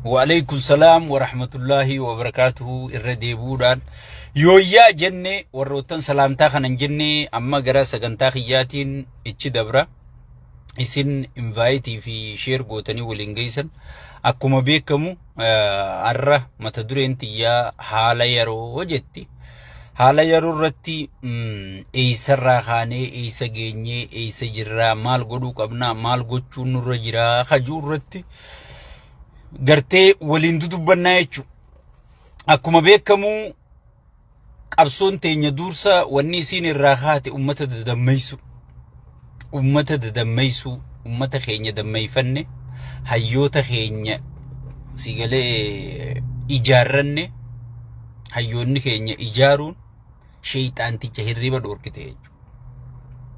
Wa'aleeykum salaam wa rahmatullaahi wa barakaatuhu irra deebi'uudhaan yooyyaa jenne warroottan salaamtaa kanan jenne amma gara sagantaa kiyyaatiin ichi dabra isin invaayitii fi sheer gootanii waliin geessan akkuma beekamu har'a mata dureen tiyyaa haala yeroo jetti. Haala yeroo irratti eessarraa kaanee eessa geenyee eessa jirraa maal godhuu qabnaa maal gochuun nurra jiraa kajuu irratti gartee waliin dudubbannaa jechuudha. Akkuma beekamu qabsoon teenya dursa wanni isiin irraa kaate ummata dadammeessu. Ummata dadammeessu, ummata keenya dammeeffanne, hayyoota keenya sigalee ijaarranne, hayyoonni keenya ijaaruun sheeyxaanticha hirriba dhoorkite jechuudha.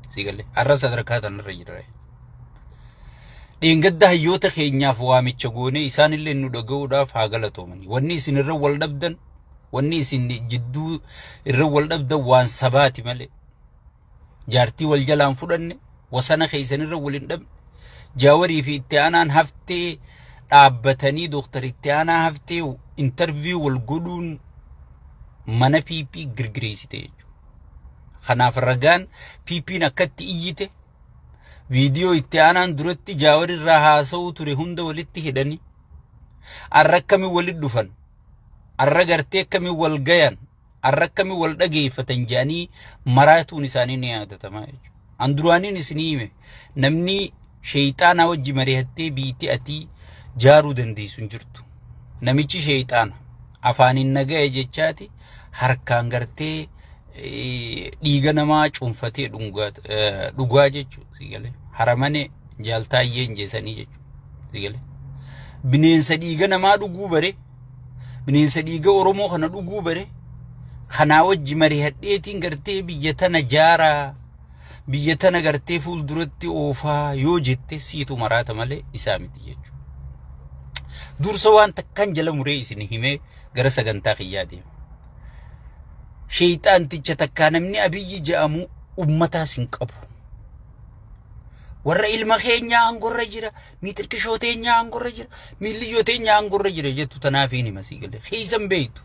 Sigalee har'a sadarkaa tanarra jira. Dheengadda hayyoota keenyaaf waamicha goonee isaanillee nu dhaga'uudhaaf haa galatoomani. Wanni isin irra wal dhabdan, wanni isin jidduu irra wal dhabdan waan sabaati malee. Jaartii wal jalaan fudhanne, wasana keessan irra wal hin dhabne. Jaawarii fi itti aanaan haftee dhaabbatanii Dooktar itti aanaa haftee intarviiyuu wal godhuun mana PP girgireessite jechuudha. Kanaaf ragaan PP'n akkatti iyyite Viidiyoo itti aanaan duratti Jaawar irraa haasa'uu ture hunda walitti hidhanii arra akkamiin walitti dhufan arra gartee akkamiin wal gayan arra akkamiin wal dhageeffatan jedhanii maraatuun isaanii ni yaadatama jechuudha. An duraaniin isinii hime namni sheeyxaanaa wajji mari'attee biitti ati jaaruu dandeessu hin jirtu. Namichi sheeyxaana afaaniin nagaya jechaati harkaan gartee dhiiga namaa cuunfatee dhugaa jechuudha. Sigalee haramane jaaltaayyeen jeesanii jechuudha. Sigalee bineensa dhiiga namaa dhuguu bare bineensa dhiiga Oromoo kana dhuguu bare kanaa wajji marihadheetiin gartee biyya tana jaaraa biyya tana gartee fuulduratti oofaa yoo jette siitu maraata malee isaa miti jechuudha. Dursa waan takkaan jala muree isin himee gara sagantaa kiyyaa deema. Sheeyxaanticha takkaa namni Abiyyi je'amu ummataas hin qabu. Warra ilma keenyaa aangorra jira, miixirqishoo teenyaa aangorra jira, miilliyyoo teenyaa aangorra jira jettu tanaaf hin hima sii galee. Keeysan beeytu.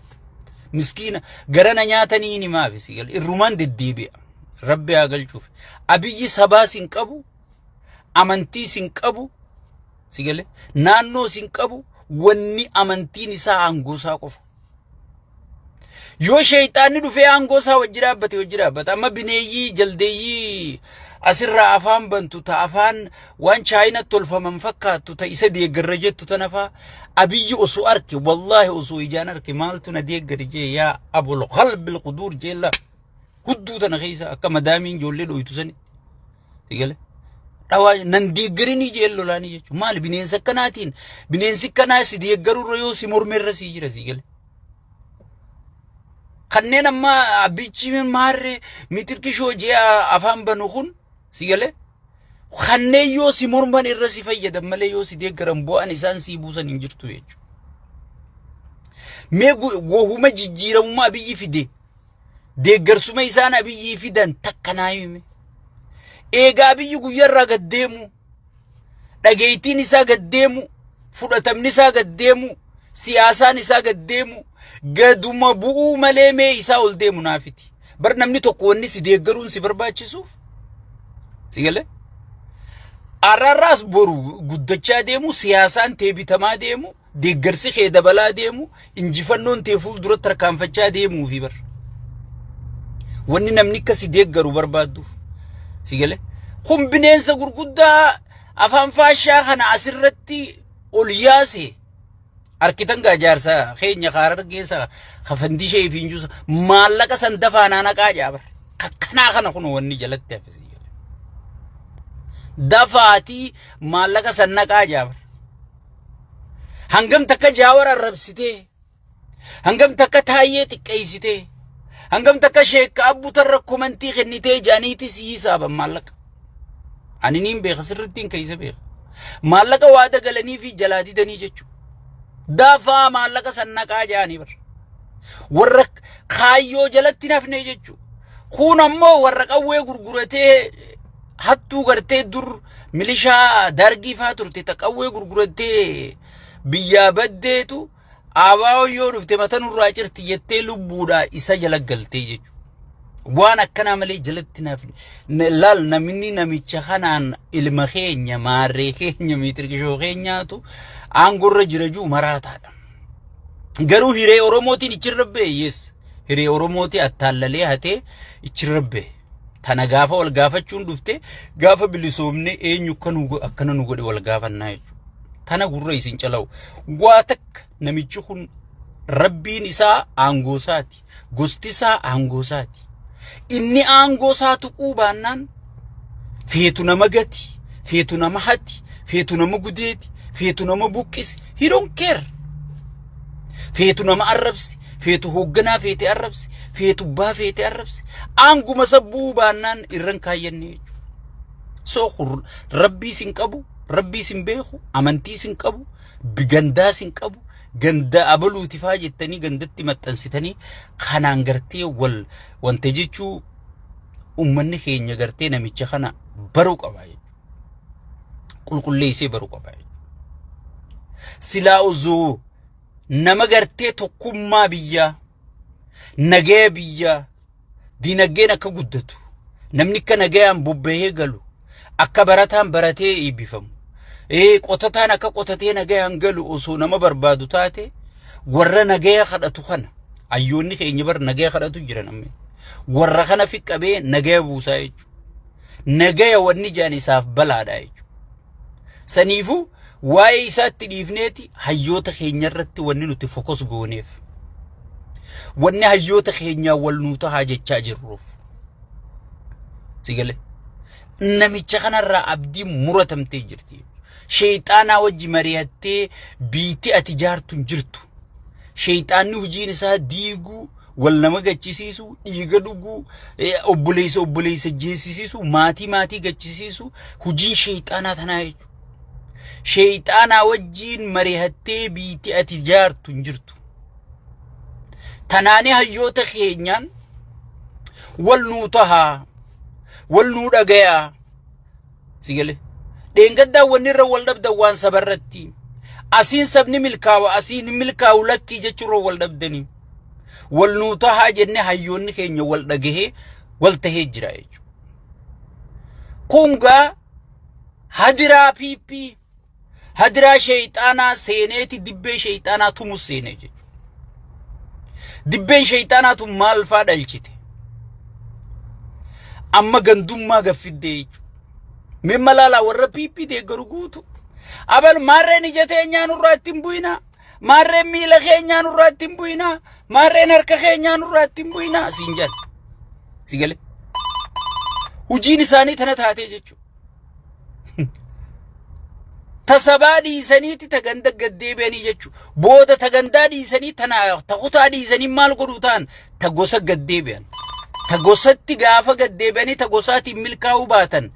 Miskiina garana nyaatanii hin himaafi sii galee. Irrumaan deddeebi'a. Rabbi haa galchuuf. Abiyyi sabaas hin qabu, amantiis hin qabu, si galee naannoos hin qabu, wanni amantiin isaa aangoo isaa qofa. Yoo sheeyxaanni dhufee aangoo isaa wajji dhaabbate wajji dhaabbata. Amma bineeyyii jaldeeyyii asirraa afaan bantu ta afaan waan chaayinatti tolfaman fakkaattu ta isa deeggarra jettu tana faa Abiyyi osoo arke wallaahi osoo ijaan arke maaltu na deeggari jee yaa abul qalbil quduur jeella hudduu tana keessa akka madaamiin ijoollee dhoytu sani. Sigale. Dhawaa nan deeggarinii jeen lolaanii jechuudha. Maali bineensa akkanaatiin bineensi akkanaa si deeggarurra yoo si mormerra si jira sigale. Kanneen amma abbichi maarree mitirkishoo jee afaan banu kun sigale. Kanneen yoo si morman irra si fayyadan malee yoo si deeggaran bu'aan isaan sii buusan hin jirtu jechuudha. Mee wahuma jijjiiramummaa biyyi fide Deeggarsuma isaan Abiyyii fidan takka naa himi. Eega Abiyyi guyyarraa gad deemu, dhageettiin isaa gad deemu, fudhatamni isaa gad deemu, siyaasaan isaa gad deemu, gaduma bu'uu malee mee isaa ol deemu naafiti. Bar namni tokko wanni si deeggaruun si barbaachisuuf si galee? Arrarraas boru guddachaa deemu, siyaasaan tee bitamaa deemu, deeggarsi kee dabalaa deemu, injifannoon tee fuulduratti tarkaanfachaa deemuufi bar. Wanni namni akka si deeggaru barbaadduuf. Si galee? Kun bineensa gurguddaa afaan faashaa kana asirratti ol yaase. Arkitan gaa jaarsa keenya kaarar geessa kafandishee fi injuusa maallaqa san dafaa naanaqaa jaabar. Kakkanaa kana kun wanni jalatti hafe si galee. Dafaatii maallaqa san naqaa jaabar. Hangam takka Jaawar arrabsitee, hangam takka Taayyee xiqqeessitee, hangam takka Sheekka Abbutarra komantii kennitee jaaniiti si hisaaban maallaqa. Ani niin beeka sirrittiin keessa beeka. Maallaqa waada galanii fi jalaa didanii jechuudha. Dafaa maallaqa san naqaa jaanii bar. Warra kaayyoo jalatti nafne jechuudha. Kun ammoo warra qawwee gurguratee hattuu gartee dur milishaa dargii faa turte ta qawwee gurgurattee biyyaa baddeetu ABO yoo dhufte mata nurraa cirti jettee lubbuudhaa isa jala galtee jechuudha. Waan akkanaa malee jalatti naaf laal namni namicha kanaan ilma keenya maarree keenya miitirkishoo keenyaatu aangorra jira jiru maraataadha. Garuu hiree Oromootiin ichirra ba'e yes hiree Oromootii attaallalee hatee ichirra ba'e. Tana gaafa wal gaafachuun dhufte gaafa bilisoomne eenyu akkana nu godhe wal gaafannaa jechuudha. Tana gurra isin calawu. Waa takka namichi kun rabbiin isaa aangoo isaati. Gosti isaa aangoo isaati. Inni aangoo isaa tuquu baannaan feetu nama gati, feetu nama hati, feetu nama gudeeti, feetu nama buqqisi. He don't care. Feetu nama arrabsi, feetu hoogganaa feete arrabsi, feetu abbaa feete arrabsi. Aanguma sabbuu baannaan irran kaayyanne jechuudha. So rabbii sin qabu, rabbii sin beeku, amantii sin qabu, gandaa sin qabu, ganda abaluuti faa jettanii gandatti maxxansitanii kanaan gartee wal wanta jechuu ummanni keenya gartee namicha kana baruu qaba jechuudha. Qulqulleessee baruu qaba jechuudha. Silaa osoo nama gartee tokkummaa biyyaa, nagaya biyyaa, dinagdeen akka guddatu, namni akka nagayaan bobbahee galu, akka barataan baratee eebbifamu, qotataan akka qotatee nagayaan galu osoo nama barbaadu taate warra nagaya kadhatu kana hayyoonni keenya bar nagaya kadhatu jiran amma warra kana fi qabee nagaya buusaa jechuudha. Nagaya wanni jaan isaaf balaadha jechuudha. Saniifuu waa'ee isaatti dhiifneeti hayyoota keenya irratti wanni nuti focus gooneef. Wanni hayyoota keenyaa wal nuu tahaa jechaa jirruuf. Si galee? Namicha kanarraa abdii muratamtee jirti. Sheexaanaa wajji mari'attee biitti ati jaartu hin jirtu. Sheexaanni hojiin isaa diiguu, wal nama gachisiisuu, dhiiga dhuguu, obboleessa obboleessa jeessisiisuu, maatii maatii gachisiisuu hojiin sheexaanaa tanaa jechuudha. Sheexaanaa wajjiin mari'attee biitti ati jaartu hin jirtu. Tanaanii hayyoota keenyaan wal nuu tahaa, wal nuu dhagayaa. Si galee? Dheengaddaan wanni irra wal dhabdan waan sabarratti. Asiin sabni milkaawa, asiin hin milkaawu lakkii jechuurra wal dhabdanii. Wal nuu tahaa jennee hayyoonni keenya wal dhagahee wal tahee jira jechuudha. Kun gaa hadiraa PP, hadiraa sheeyxaanaa seeneeti dibbee sheeyxaanaa tumus seenee jechuudha. Dibbeen sheeyxaanaa tun maal faa dhalchite? Amma gandummaa gaffiddee jechuudha. Mee malaalaa warra PP deeggaru guutu. Abal maarreen ija teenyaa nurraa ittiin bu'inaa. Maarreen miila keenyaa nurraa ittiin bu'inaa. Maarreen harka keenyaa nurraa ittiin bu'inaa. Siin jedha. Si galee. Hojiin isaanii tana taatee jechuudha. Ta sabaa dhiisaniiti ta ganda gad deebi'anii jechuudha. Booda ta gandaa dhiisanii tana ta kutaa dhiisanii maal godhuu ta'an ta gosa gad deebi'an. Ta gosatti gaafa gad deebi'anii ta gosaatiin milkaa'uu baatan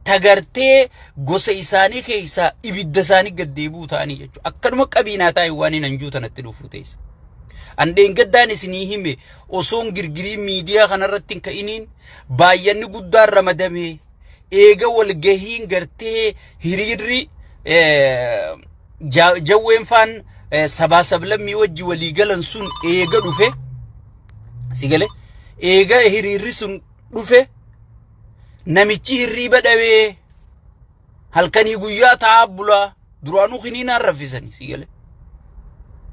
ta gartee gosa isaanii keessaa ibidda isaanii gad deebi'uu ta'anii jechuudha. Akkanuma qabiinaa taa'e waan hin anjuu tanatti dhufuu teessa. An dheengaddaan isinii hime osoon girgirii miidiyaa kanarratti hin ka'iniin baay'anni guddaan ramadamee eega walgahiin gartee hiriirri jawween faan sabaa sablammii wajji walii galan sun eega dhufe si gale eega hiriirri sun dhufe namichi hirriiba dhabee halkanii guyyaa taa'aa bulaa duraanuu kiniinaan raffisanii si gale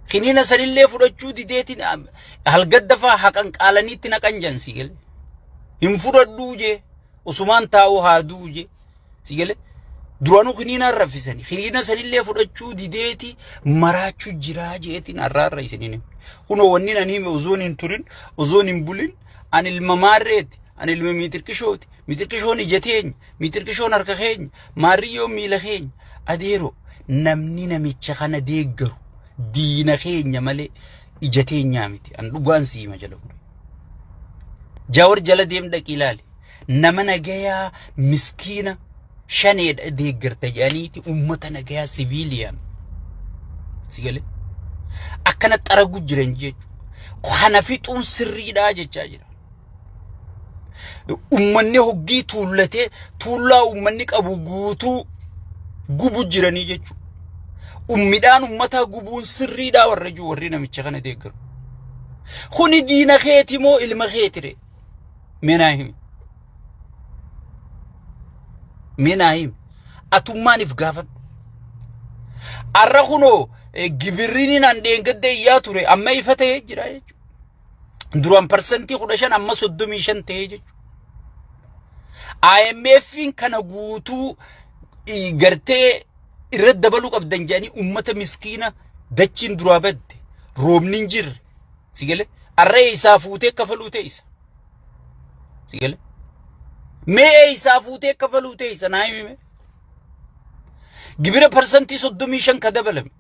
kiniina sanillee fudhachuu dideetiin halgadda faa haqan qaalaniitti naqan jan si gale hin fudhadhuu jee osumaan taa'uu haa du'u jee si gale duraanuu kiniinaan raffisanii kiniina sanillee fudhachuu dideeti maraachuu jiraa jeetiin har'aarra isiniin hime. Kunoo wanni nan hime osoon hin turin osoon hin bulin ani ilma maarreeti ani ilma miitirqishooti miitirqishoon ija teenya miitirqishoon harka keenya maarriyyoon miila keenya adeero namni namicha kana deeggaru diina keenya malee ija teenyaa miti an dhugaan si hima jala mure. Jawar jala deem dhaqii ilaali. Nama nagayaa miskiina shaneedha deeggarta jedhaniiti uummata nagayaa siviiliyaan. Si galee? Akkana xaragu jiran jechuudha. Kana fixuun sirriidhaa jechaa jira. Uummanni hoggii tuullatee tuullaa uummanni qabu guutuu gubu jiranii jechuudha. Midhaan ummataa gubuun sirriidhaa warra jiru warri namicha kana deeggaru. Kuni diina keeti moo ilma keetire? Mee naa himi. Mee naa himi. Atummaan if gaafadhu. Arra kunoo gibirriin an dheengadda iyyaa ture amma ifa ta'ee jira jechuudha. Duraan 15% amma 35 ta'ee jechuudha. IMF'n kana guutuu gartee irra dabaluu qabdan jedhanii uummata miskiina dachiin duraa badde, roobni hin jirre, si galee, arra isaa fuutee kafaluu ta'e isa. Si galee, mee isaa fuutee kafaluu ta'e isa naa himi. Gibira 35% ka dabalame.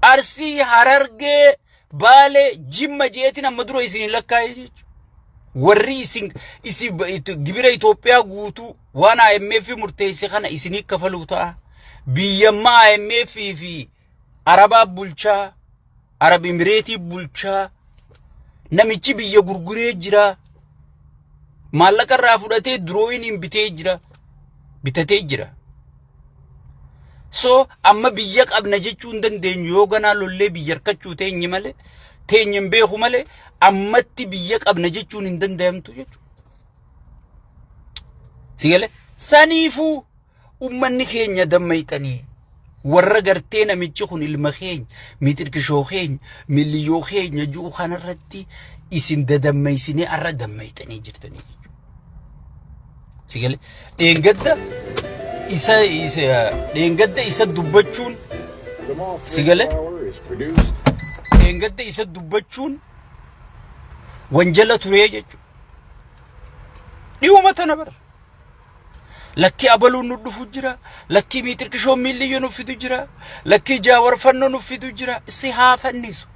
Arsii, Harargee, Baalee, Jimma jeetiin amma dura isin lakkaa'ee jechuudha. Warri isin gibira Itoophiyaa guutuu waan IMF murteesse kana isinii kafaluu ta'a. Biyyammaa IMF fi Arabaa bulchaa, Arab Imireetii bulchaa, namichi biyya gurguree jira. Maallaqa irraa fudhatee durooyin bitee jira. Bitatee jira. So amma biyya qabna jechuu hin dandeenyu yoo ganaa lollee biyya harkachuu teenye malee, teenye hin beeku malee, ammatti biyya qabna jechuun hin danda'amtu jechuudha. Si galee, saniifuu ummanni keenya dammayxanii warra gartee namichi kun ilma keenya, mixirkishoo keenya, miliyyoo keenya ji'u kanarratti isin dadammaysinee arra dammayxanii jirtanii jechuudha. Si galee, dheengadda isa dheengadda isa dubbachuun, si galee, dheengadda isa dubbachuun wanjala turee jechuudha. Dhiyuma tana bara. Lakkii abaluun nu dhufu jira. Lakkii miixirkishoon miilliyyoo nu fidu jira. Lakkii jaawar fannoo nu fidu jira. Si haa fannisu.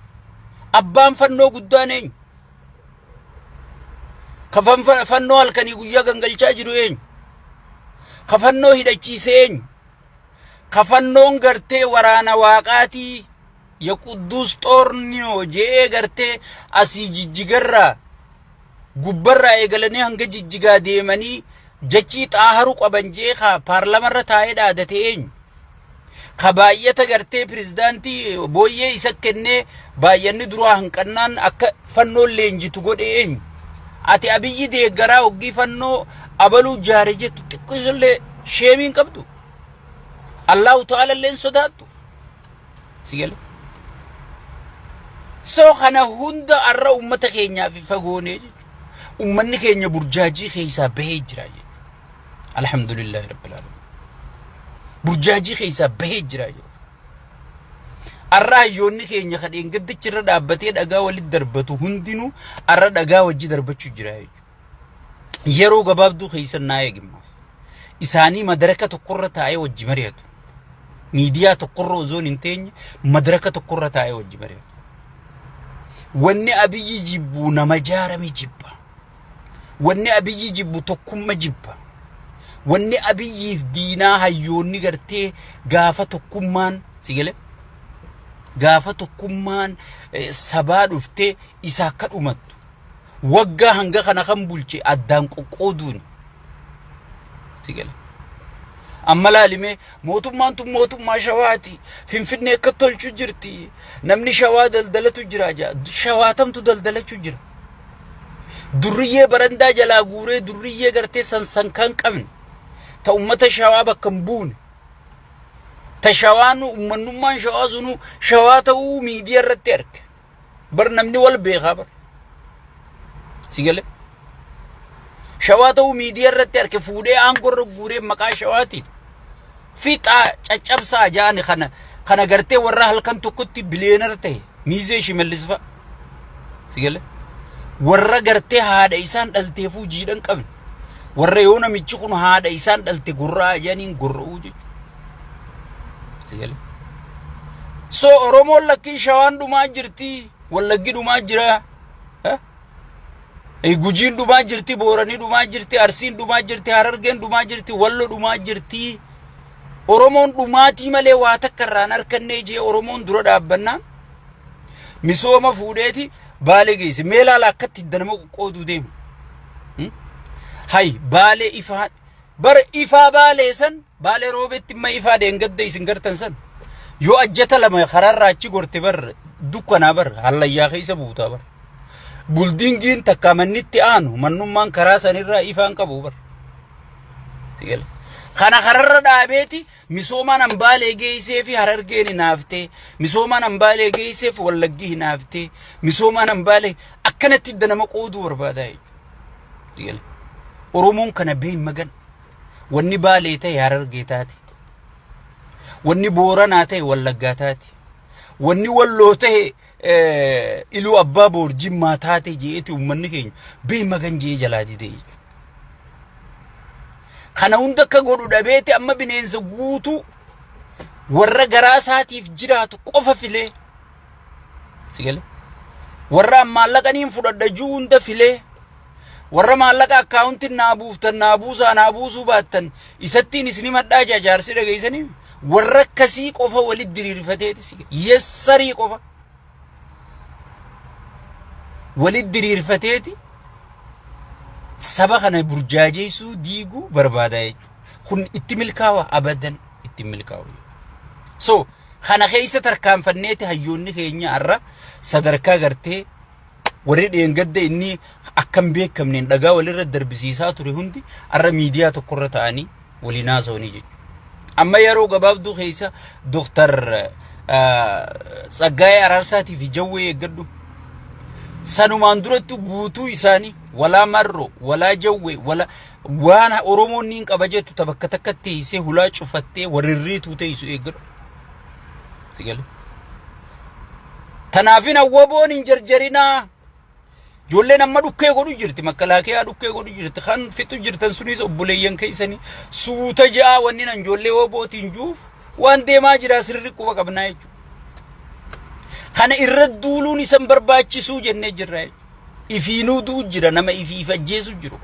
Abbaan fannoo guddaan eenyu? Kafan fannoo halkanii guyyaa gangalchaa jiru eenyu? Ka fannoo hidhachiise eenyu? Ka fannoon gartee waraana waaqaatii ya qudduus xoorniyoo je'ee gartee asii jijjigarraa gubbarraa eegalanii hanga jijjigaa deemanii jachii xaaharu qaban je'ee ka paarlamarra taa'ee dhaadate eenyu? Ka baay'ata gartee pirezidaantii booyyee isa kennee baay'anni duraa hanqannaan akka fannoon leenjitu godhe eenyu? Ati Abiyyi deeggaraa hoggii fannoo abaluu jaare jettu xiqqishullee sheemii hin qabdu. Allahu ta'ala illee hin sodaattu. Si gale? So kana hunda arra ummata keenyaaf ifa goonee jechuudha. Ummanni keenya burjaajii keessaa bahee jira jechuudha. Alhamdulillahi rabbil alamin. Burjaajii keessaa bahee jira jechuudha. Arra hayyoonni keenya kan dheengaddichi irra dhaabbatee dhagaa walitti darbatu hundinuu arra dhagaa wajji darbachuu jira jechuudha. Yeroo gabaabduu keessa naa eegimmaas. Isaanii madaraka tokkorra taa'ee wajji mari'atu. Miidiyaa tokkorra osoo hin teenye madaraka tokkorra taa'ee wajji mari'atu. Wanni Abiyyi jibbu nama jaarame jibba. Wanni Abiyyi jibbu tokkumma jibba. Wanni Abiyyiif diinaa hayyoonni gartee gaafa tokkummaan, si galee, gaafa tokkummaan sabaa dhuftee isa akka dhumattu. Waggaa hanga kana kan bulche addaan qoqqooduuni. Si galee. Amma laalimee mootummaan tun mootummaa Shawaati. Finfinnee akka tolchu jirti. Namni Shawaa daldalatu jira jaa. Shawaatamtu daldalachuu jira. Durriyyee barandaa jalaa guuree, durriyyee gartee sansankaa hin qabne. Ta ummata Shawaa bakka hin buune. Ta Shawaan ummannummaan Shawaa sunuu Shawaa ta'uu miidiyaa irratti arge. Bar namni wal beekaa bar. Si galee? Shawaa ta'uu miidiyaa irratti arge, fuudhee aangoo irra guuree maqaa Shawaatiin. Fixaa caccabsaa jaani kana gartee warra halkan tokkotti biliyeenara ta'e miizee Shimallis fa'a. Si galee? Warra gartee haadha isaan dhalteefuu jiidhan qabne. Warra yoo namichi kun haadha isaan dhalte gurraa jedhaniin gurra'uu jechuudha. Si galee? So Oromoon lakkii Shawaan dhumaa jirti, Wallaggi dhumaa jira. Gujiin dhumaa jirti, Booranii dhumaa jirti, Arsiin dhumaa jirti, Harargeen dhumaa jirti, Wallo dhumaa jirti. Oromoon dhumaatii malee waa takka irraa hin harkannee jee Oromoon dura dhaabbannaan misooma fuudheeti Baalee geesse. Mee laala akkatti hidda nama qoqqooduu deemu. Hay Baalee ifaa bara ifaa Baalee san. Baalee Roobeetti imma ifaa dheengadda isin gartan san. Yoo ajjata lama karaarraa achi gorte bar dukkanaa bar hallayyaa keessa buutaa bar. Buldiingiin takka mannitti aanu mannummaan karaa sanirraa ifaan qabu bar. Sigale. Kana kararra dhaabeeti misoomaan hambaalee geessee fi Harargeen hinaaftee, misoomaan hambaalee geesseef Wallaggii hinaaftee, misoomaan hambaalee akkanatti idda nama qooduu barbaadaa jechuudha. Sigale. Oromoon kana beey magan. Wanni Baalee ta'e Harargee taate. Wanni Booranaa ta'e Wallaggaa taate. Wanni Walloo ta'e Iluu Abbaa Boor Jimmaa taate je'eeti uummanni keenya bee magan je'ee jalaa didee jechuudha. Kana hunda akka godhu dhabeeti amma bineensa guutuu warra garaa isaatiif jiraatu qofa filee si galee warra maallaqaniin fudhadha jiru hunda filee warra maallaqa akkaawuntiin naa buuftan naa buusaa naa buusuu baattan isattiin isin himadhaa jaa jaarsi dhageessanii warra akkasii qofa walitti diriirfateeti si yessarii qofa walitti diriirfateeti saba kana burjaajeessuu diiguu barbaada jechuudha. Kun itti milkaawa abadan itti milkaawu. So kana keessa tarkaanfanneeti hayyoonni keenya har'a sadarkaa gartee warri dheengadda inni akka hin beekamneen dhagaa walirra darbisiisaa ture hundi har'a miidiyaa tokkorra ta'anii waliin haasa'anii jechuudha. Amma yeroo gabaabduu keessa Dooktar Tsaggaayee Araarsaatii fi Jawwee eeggadhu. Sanumaan duratti guutuu isaanii walaa Marroo, walaa Jawwee, walaa waan Oromoon niin qaba jettu ta bakka takka teessee hulaa cufattee warrirriituu teessu eeggadhu. Si galee? Tanaafin awwaboon hin jarjarinaa. Ijoolleen amma dhukkee godhu jirti. Makalaakiyaa dhukkee godhu jirti. Kan fixu jirtan sunis obboleeyyan keessanii suuta ja'a wanni nan ijoollee wobootiin juuf waan deemaa jira sirri quba qabnaa jechuudha. Kana irra duuluun isan barbaachisuu jennee jirra jechuudha. Ifiinuu du'u jira nama ifiif ajjeesu jiru.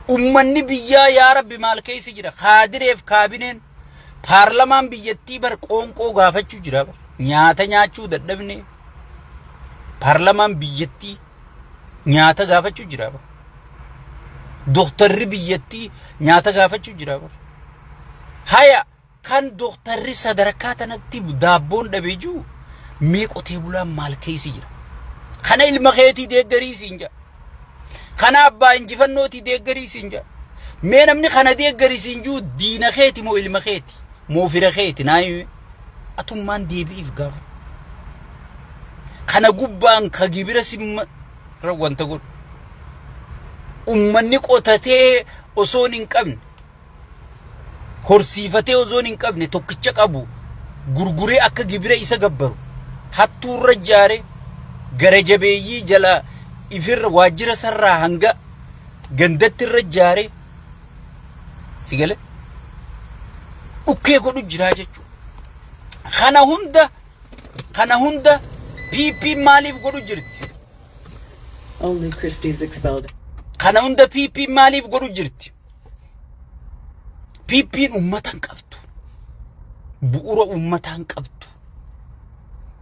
Ummanni biyyaa yaa Rabbi maal keessa jira? Kaadireef kaabineen Paarlamaan biyyattii bar qoonqoo gaafachuu jira bar. Nyaata nyaachuu dadhabne paarlamaan biyyattii nyaata gaafachuu jira bar. Dooktarri biyyattii nyaata gaafachuu jira bar. Haya kan dooktarri sadarkaa tanatti daabboon dhabee jiru mee qotee bulaan maal keessa jira? Kana ilma keetii deeggarii siin jedha. Kana abbaa injifannootii deeggarii siin jedha. Mee namni kana deeggari siin jiru diina keeti moo ilma keeti moo fira keeti naa himi. Atummaan deebi'iif gaafa. Kana gubbaan ka gibira simma irra wanta godhu. Ummanni qotatee osoon hin qabne horsiifatee osoon hin qabne tokkicha qabu gurguree akka gibira isa gabbaru hattuurra jaare gara jabeeyyii jala ifirra waajjira sarraa hanga gandatti irra jaare si gale dhukkee godhu jiraa jechuudha. Kana hunda kana hunda PP maaliif godhu jirti? Only Christie's expelled. Kana hunda PP maaliif godhu jirti? PPn uummata hin qabdu. Bu'uura uummataa hin qabdu.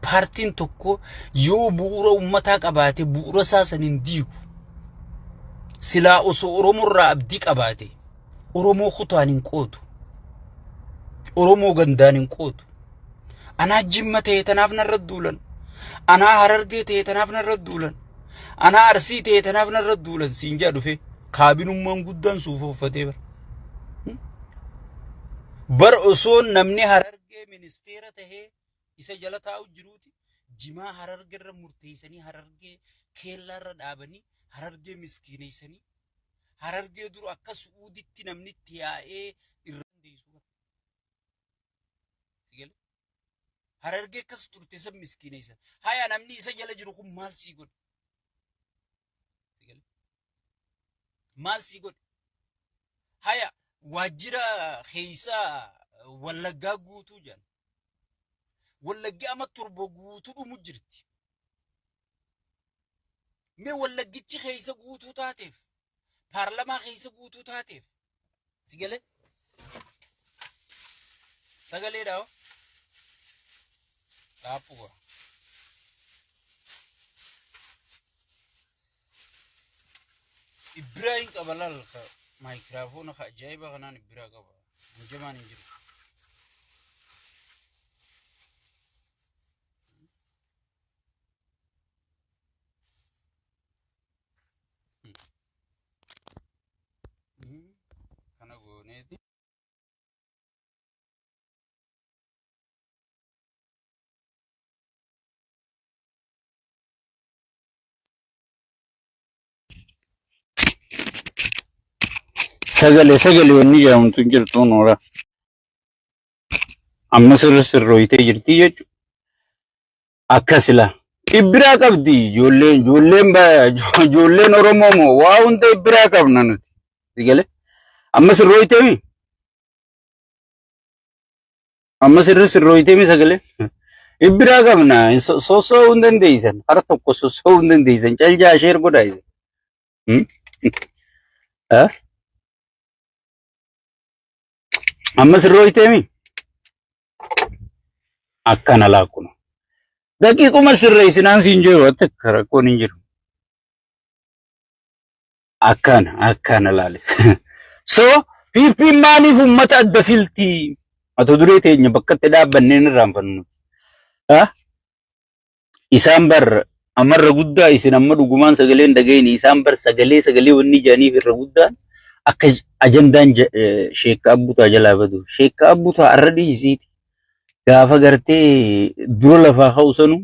Paartiin tokko yoo bu'uura uummataa qabaate bu'uura isaa san hin diigu. Silaa osoo Oromoo irraa abdii qabaate Oromoo kutaan hin qoodu. Oromoo gandaan hin qoodu. Anaa Jimma ta'e tanaaf narra duulan. Anaa Harargee ta'e tanaaf narra duulan. Anaa Arsii ta'e tanaaf narra duulan siin jaa dhufe kaabinummaan guddaan suufa uffatee bara. Bar osoo namni Harargee ministeera tahee isa jala taa'u jiruuti jimaa Harargee irra murteessanii Harargee keellaa irra dhaabanii Harargee miskiineessanii Harargee dur akka Su'uuditti namni itti yaa'ee irra dandeessu. Si galee? Harargee akkas turte san miskiineessa. Haya namni isa jala jiru kun maal sii godhe? Si galee? Maal sii godhe? Haya waajjira keessa Wallaggaa guutuu jedhan. Wallaggi ama 7 guutuu dhumu jirti. Mee Wallaggichi keessa guutuu taateef paarlamaa keessa guutuu taateef si galee sagaleedha hoo dhaaphuga. Ibrahim qaba laal Maayikiraafoona ka ajaa'iba kanaan biraa qaba. Hanjamaan hin jiru. Kana gooneeti. Sagalee sagalee wanni jedhamtu hin jirtu noora. Amma sirri sirrooyitee jirti jechuudha. Akka sila. Ibbiraa qabdi ijoolleen ijoolleen ijoolleen Oromoo moo waa hunda ibbiraa qabna nuti. Sagalee. Amma sirrooyitee mi? Amma sirri sirrooyitee mi sagalee? Ibbiraa qabna sossoo'uu hin dandeessan. Har tokko sossoo'uu hin dandeessan. Caljaa isheer godhaa isin. Amma sirrooyitee mi? Akkana laakkuna. Daqiiquma sirreessinaan siin jiru akka rakkoon hin jiru. Akkana akkana laalis. So PP'n maaliif uummata adda filti? Mata duree teenya bakka itti dhaabbannee hin irraanfannu. Isaan bar ammarra guddaa isin amma dhugumaan sagalee hin dhagayini isaan bar sagalee sagalee wanni jedhaniif irra guddaan akka ajandaan sheekka abbutaa jalaa badu. Sheekka abbutaa arra dhiisiiti. Gaafa gartee dura lafaa ka'u sanu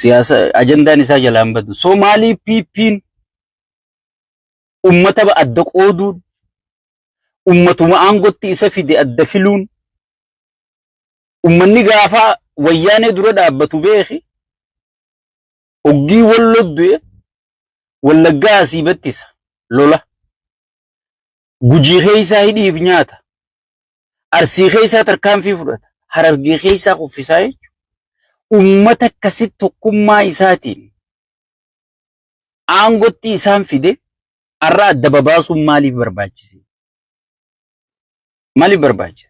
siyaasa ajandaan isaa jalaa hin badu. So maaliif PP'n ummata adda qooduun ummatuma aangotti isa fide adda filuun ummanni gaafa wayyaanee dura dhaabbatu beeki oggii walloo du'e wallaggaa asii battisa lola gujii keessaa hidhiif nyaata arsii keessaa tarkaanfii fudhata harargee keessaa kuffisaa jechuudha. Ummata akkasitti tokkummaa isaatiin aangotti isaan fide har'a adda babaasuun maaliif barbaachise? Maaliif barbaachise?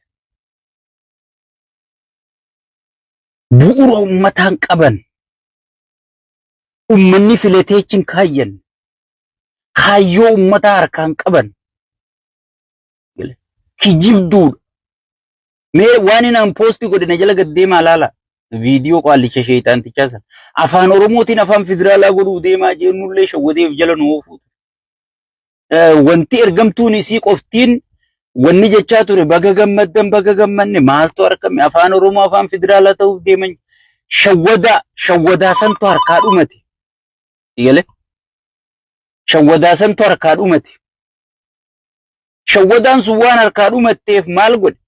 Bu'uura ummataan qaban ummanni filatee achi hin kaayyan kaayyoo ummataa harkaan qaban kijibduudha. Mee waan inni an poostii godhe na jala gad deemaa laala. Viidiyoo qaallicha sheexaantichaa sana. Afaan Oromootiin afaan federaalaa godhuu deemaa jennullee shawwadeef jala nu oofu. Wanti ergamtuun isii qoftiin wanni jechaa ture baga gammaddan baga gammanne maaltu argame afaan Oromoo afaan federaalaa ta'uuf deeman shawwadaa shawwadaa santu harkaa dhumate. Eegale shawwadaa santu harkaa dhumate. Shawwadaan sun waan harkaa dhumatteef maal godhe?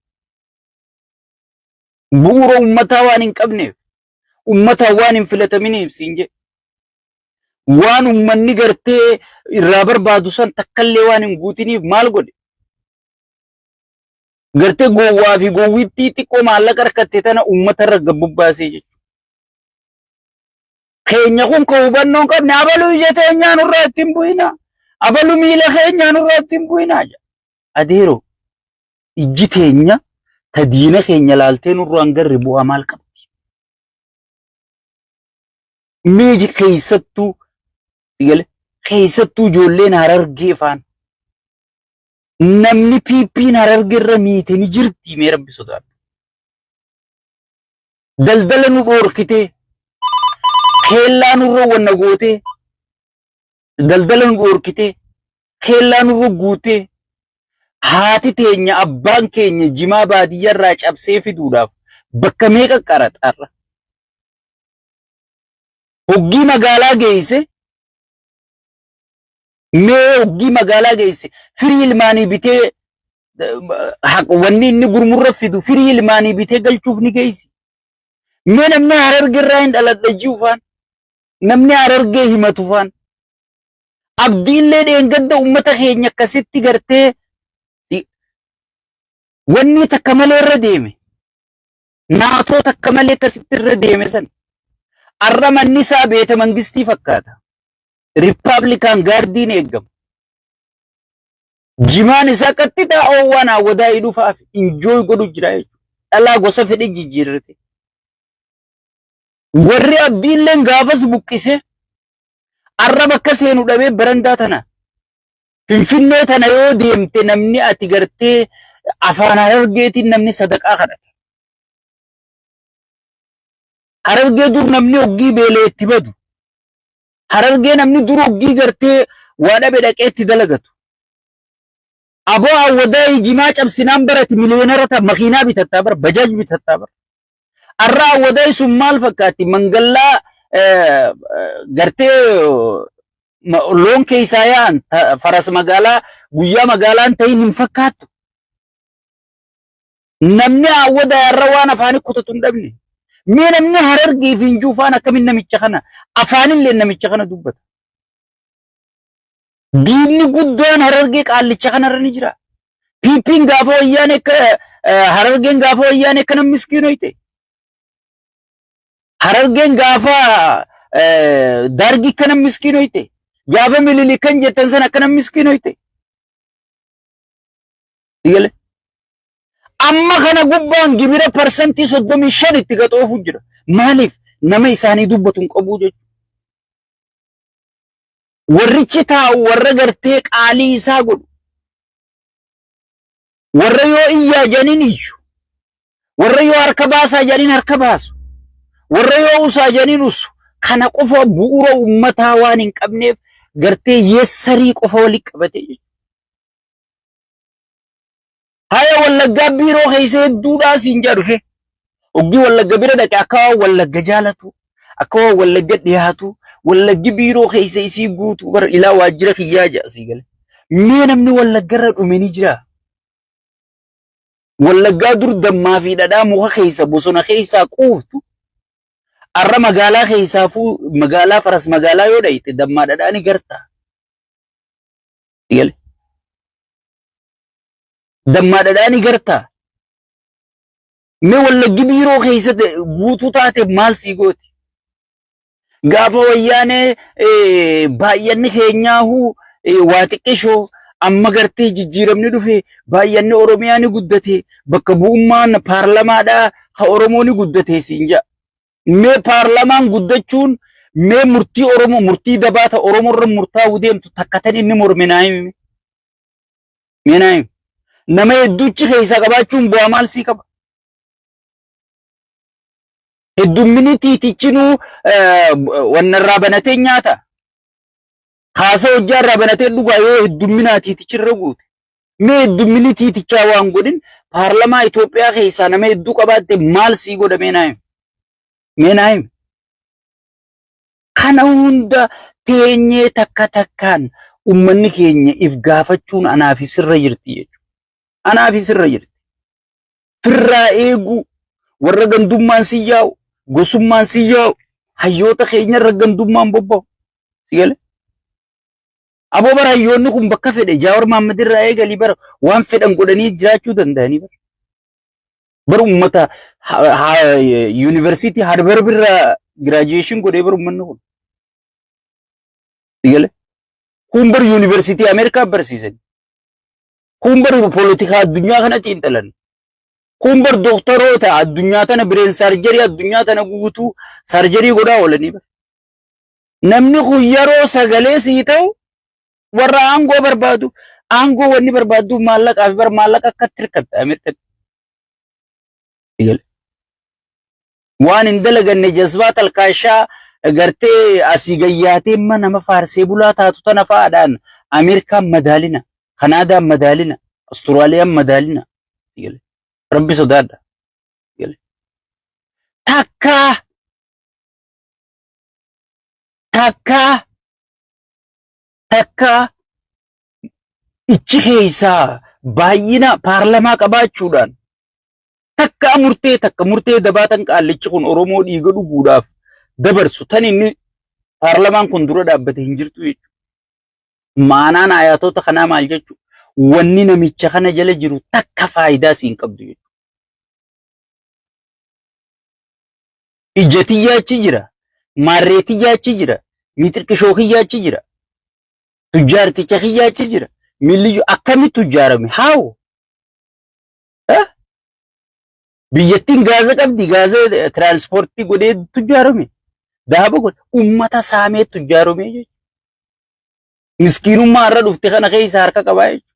Bu'uura uummataa waan hin qabneef uummataan waan hin filataminiif siin jedhe. Waan uummanni gartee irraa barbaadu san takkallee waan hin guutiniif maal godhe? Gartee gowwaa fi gowwittii xiqqoo maallaqa harkatte tana uummata irra gabbubbaasee jechuudha. Keenya kun ka hubannoo hin qabne abaluu ija teenyaa nurraa ittiin bu'ina. Abaluu miila keenyaa nurraa ittiin bu'ina. Adeeroo ijji teenya ta diina keenya laaltee nurraa hin garre bu'aa maal qabdi? Meeji keessattuu sigale keessattuu ijoolleen harargee faan namni PP'n harargee irra miite ni jirti mee rabbi sodaadhu. Daldala nu dhoorkitee keellaa nurra wanna gootee daldala nu dhoorkitee keellaa nurra guutee haati teenya abbaan keenya jimaa baadiyyaarraa cabsee fiduudhaaf bakka meeqa qaraxarra. Hoggii magaalaa geesse mee hoggii magaalaa geesse firii ilmaanii bitee wanni inni gurmurra fidu firii ilmaanii bitee galchuuf ni geessi. Mee namni hararge irraa hin dhaladha jiru faan namni harargee himatu faan abdiillee dheengadda uummata keenya akkasitti gartee wanni takka malee irra deeme naatoo takka malee akkasitti irra deeme san arra manni isaa beeta mangistii fakkaata. Rippaablikaan gaardiin eeggama. Jimaan isaa qaxxitaa oowwaan hawwadaa hidhufaaf injooy godhu jira jechuudha. Dhalaa gosa fedhe jijjiirrate. Warri abdiilleen gaafas buqqise arra bakka seenu dhabee barandaa tana. Finfinnee tana yoo deemte namni ati gartee afaan Harargeetiin namni sadaqaa kadhata. Harargee dur namni hoggii beelee itti badu. Harargee namni dur hoggii gartee waa dhabe dhaqee itti dalagatu. Aboo awwadaayii jimaa cabsinaan barati miliyeenara ta'a makiinaa bitattaa bara bajaaj bitattaa bara. Arra awwadaayii sun maal fakkaatti mangallaa gartee loon keessaa yaa'an faras magaalaa guyyaa magaalaan ta'in hin fakkaattu. Namni awwadaayii arra waan afaanii kutatu hin dhabne. Mee namni Harargee fi Injuufaan akkamiin namicha kana afaanillee namicha kana dubbata. Diinni guddaan Harargee qaallicha kanarra ni jira. PP'n gaafa wayyaane akka Harargeen gaafa wayyaane akka namni miskiinoyte. Harargeen gaafa Dargi akka namni miskiinoyte. Gaafa Minilik kan jettan sana akka namni miskiinoyte. Sigale. Amma kana gubbaan gibira 35% itti gaxoofu jira. Maaliif nama isaanii dubbatu hin qabu jechuudha. Warrichi taa'u warra gartee qaalii isaa godhu. Warra yoo iyyaa jedhaniin iyyu. Warra yoo harka baasaa jedhaniin harka baasu. Warra yoo usaa jedhaniin usu. Kana qofa bu'uura uummataa waan hin qabneef gartee yeessarii qofa walitti qabate jechuudha. Haya Wallaggaa biiroo keessa hedduudhaa siin jedha dhufe. Oggii Wallagga bira dhaqe akka waan Wallagga jaalatu, akka waan Wallagga dhiyaatu, Wallaggi biiroo keessa isii guutu bara ilaa waajjira kiyyaa jedha sii gale. Mee namni Wallagga irra dhume ni jira. Wallaggaa dur dammaa fi dhadhaa muka keessa bosona keessaa quuftu arra magaalaa keessaafuu magaalaa faras magaalaa yoo dhayite dammaa dhadhaa ni garta. Gale. Dammaa dhadhaa ni gartaa. Mee Wallaggi biiroo keessatti guutuu taate maal sii gooti? Gaafa wayyaanee baay'anni keenyaahuu waa xiqqishoo amma gartee jijjiiramni dhufe baay'anni Oromiyaa ni guddate bakka bu'ummaan paarlamaadhaa ka Oromoo ni guddate siin jedha. Mee paarlamaan guddachuun mee murtii Oromoo murtii dabaata Oromoo irra murtaa'uu deemtu takka tan inni morme naa himi. Mee naa himi. Nama hedduuchi keessaa qabaachuun bu'aa maal sii qaba? Heddummini tiitichinuu wanna irraa banatee nyaata. Kaasa hojjaa irraa banatee dhugaa yoo heddumminaa tiitichi irra guute. Mee heddummini tiitichaa waan godhin paarlamaa Itoophiyaa keessaa nama hedduu qabaatte maal sii godha mee naa himi. Mee naa himi. Kana hunda teenyee takka takkaan ummanni keenya if gaafachuun anaa fi sirra jirti jechuudha. Anaa fi sirra jirti. Firraa eeguu warra gandummaan si yaa'u gosummaan si yaa'u hayyoota keenya irra gandummaan bobba'u. Si galee? Aboo bara hayyoonni kun bakka fedhe Jaawar Mahammad irraa eegalii bara waan fedhan godhanii jiraachuu danda'anii bara. Bara uummata yuunivarsiitii Harvard irraa giraajuweeshin godhee bara uummanni kun. Si galee? Kun bara yuunivarsiitii Ameerikaa barsiisan. Kun bara poolitikaa addunyaa kana xiinxalan. Kun bara dooktaroota addunyaa tana bireen saarjarii addunyaa tana guutuu saarjarii godhaa oolanii bara. Namni kun yeroo sagalee sii ta'u warra aangoo barbaadu aangoo wanni barbaaddu maallaqaa fi bara maallaqa akkatti hirkatta Ameerikatti. Waan hin dalaganne jazbaa talkaashaa gartee asii gayyaatee imma nama faarsee bulaa taatu tana fa'aadhaan Ameerikaan madaalina, Kanaadaan madaalina, Austraaliyaan madaalina. Rabbi sodaadha. Takkaa takkaa takkaa ichi keessaa baay'ina paarlamaa qabaachuudhaan takka murtee takka murtee dabaa tan qaallichi kun Oromoo dhiiga dhuguudhaaf dabarsu tan inni paarlamaan kun dura dhaabbate hin jirtu jechuudha. Maanaan ayatoota kanaa maal jechuudha? Wanni namicha kana jala jiru takka faayidaa siin qabdu jechuudha. Ija tiyyaa achi jira, maarree tiyyaa achi jira, mixirqishoo kiyyaa achi jira, tujjaarticha kiyyaa achi jira. Miilli akkamitti tujjaarame? Haawo? Biyyattiin gaaza qabdi, gaaza tiraanspoortii godhee tujjaarame. Daaba godhe, ummata saamee tujjaarame jechuudha. Miskiinummaa irra dhufte kana keessa harka qabaa jechuudha.